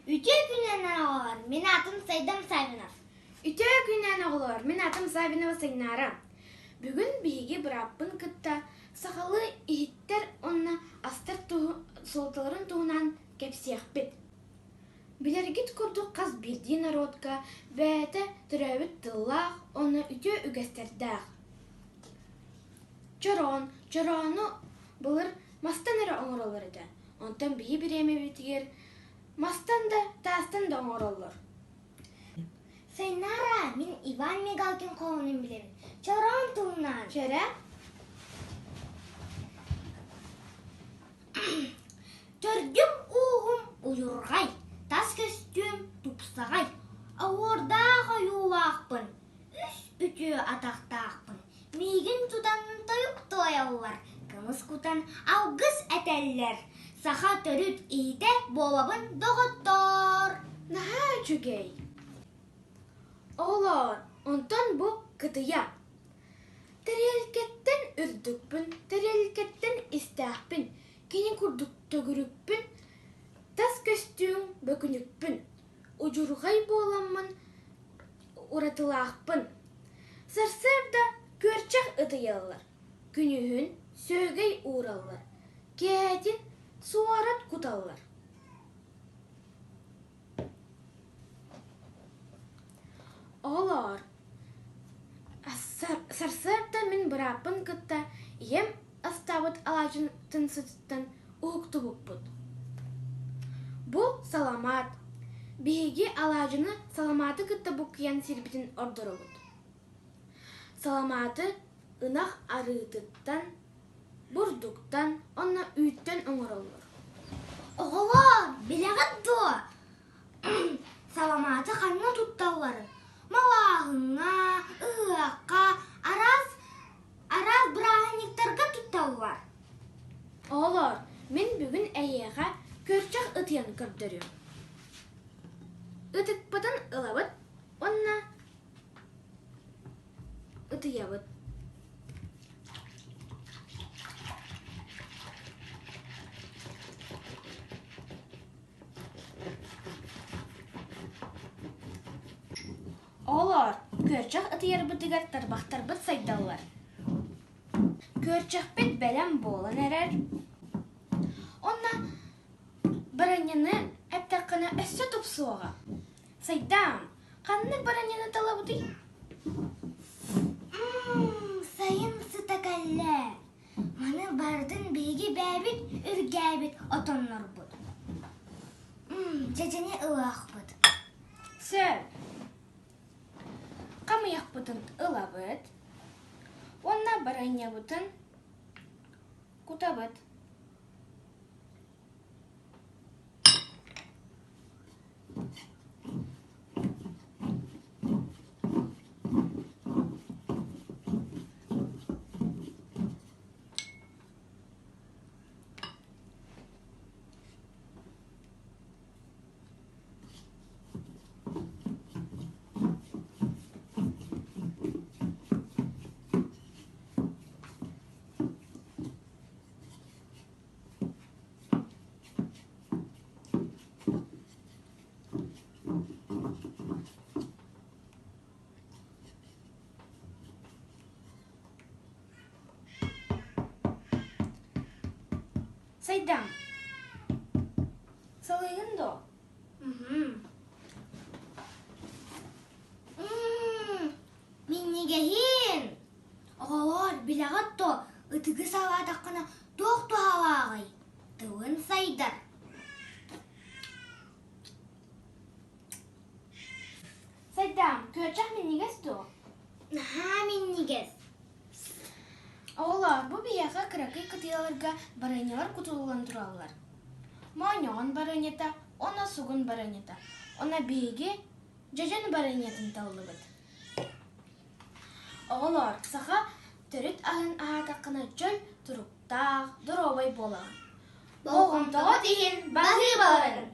Үтүө күнүнэн оҕолор, мин аатым Сайдам Саввинов. Үтүө күнүнэн оҕолор, мин аатым Саввинова Сайнаара. Бүгүн биһиги бырааппын кытта сахалыы иһиттэр уонна астар суолталарын туһунан кэпсиэхпит. Билэргит курдук хас биирдии норуотка бэйэтэ төрөөбүт тыллаах уонна үтүө үгэстэрдээх. Чороон, чороону былыр мастан эрэ оҥороллор этэ. Онтон биһи бириэмэбитигэр мастан да, таастан да оҥороллор. Сайнаара, мин Иван Мигалкин хоһоонун билэбин. Чороон туһунан. Чөрө? Төрдүм ууһум уйурҕай, тас көстүүм тупсаҕай, оһуордаах ойуулаахпын, үс үтүө атахтаахпын. Миигин тутан тойук туойаллар, кымыс кутан алгыс этэллэр. Саха төрүт иһитэ буолабын доҕоттоор! Наһаа үчүгэй! Оҕолоор, онтон бу кытыйа. Тэриэлкэттэн үрдүкпүн, тэриэлкэттэн истээхпин, кини курдук төгүрүкпүн, тас көстүүм бөкүнүкпүн, удьурҕай буоламмын уратылаахпын. Сарсыарда күөрчэх ытыйаллар, күнүһүн сүөгэй уураллар, киэһэтин суорат куталлар. Оҕолоор, сарсыарда мин бырааппын кытта ийэм астаабыт алаадьытын сытыттан уһуктубуппут. Бу саламаат. Биһиги алаадьыны саламааты кытта буккуйан сирбитин ордоробут. Саламааты ынах арыытыттан, бурдуктан уонна үүттэн оҥороллор. Оҕолоор, билэҕит дуо, саламааты ханна тутталларын? Малааһыҥҥа, ыһыахха, араас араас бырааһынньыктарга тутталлар. Оҕолоор, мин бүгүн эһиэхэ күөрчэх ытыйан көрдөрүөм. Ытыкпытын ылабыт уонна ытыйабыт. Оҕолоор, күөрчэх ытыйарбытыгар тарбахтарбыт сайдаллар. Күөрчэхпит бэлэм буолан эрэр. Уонна баранньаны эттэххинэ өссө тупсуоҕа. Сайдаам, ханнык баранньаны талабытый? Мм, сайын сыта кэллэ. Маны барытын биһиги бэйэбит үргээбит отоннорбут. Мм, дьэдьэни ылыахпыт. Сөп. Хамыйахпытын ылабыт уонна барыанньабытын кутабыт. Сайдам, салыыгын дуо? Минньигэһиин! Оҕолоор, билэҕит дуо, ытыгы салаатаххына туох туһалааҕый? Тылын сайдар. Сайдам, күөрчэх минньигэс дуо? Наһаа минньигэс. Оҕолоор, бу биһиэхэ кыракый кытыйаларга барыанньалар кутуллан тураллар. Моонньоҕон барыанньата уонна сугун барыанньата. Уонна биһиги дьэдьэн барыанньатын таллыбыт. Оҕолоор, саха төрүт аһын аһаатаххына чөл туруктаах, доруобай буолаҕын. Болҕомтоҕут иһин баһыыбаларын!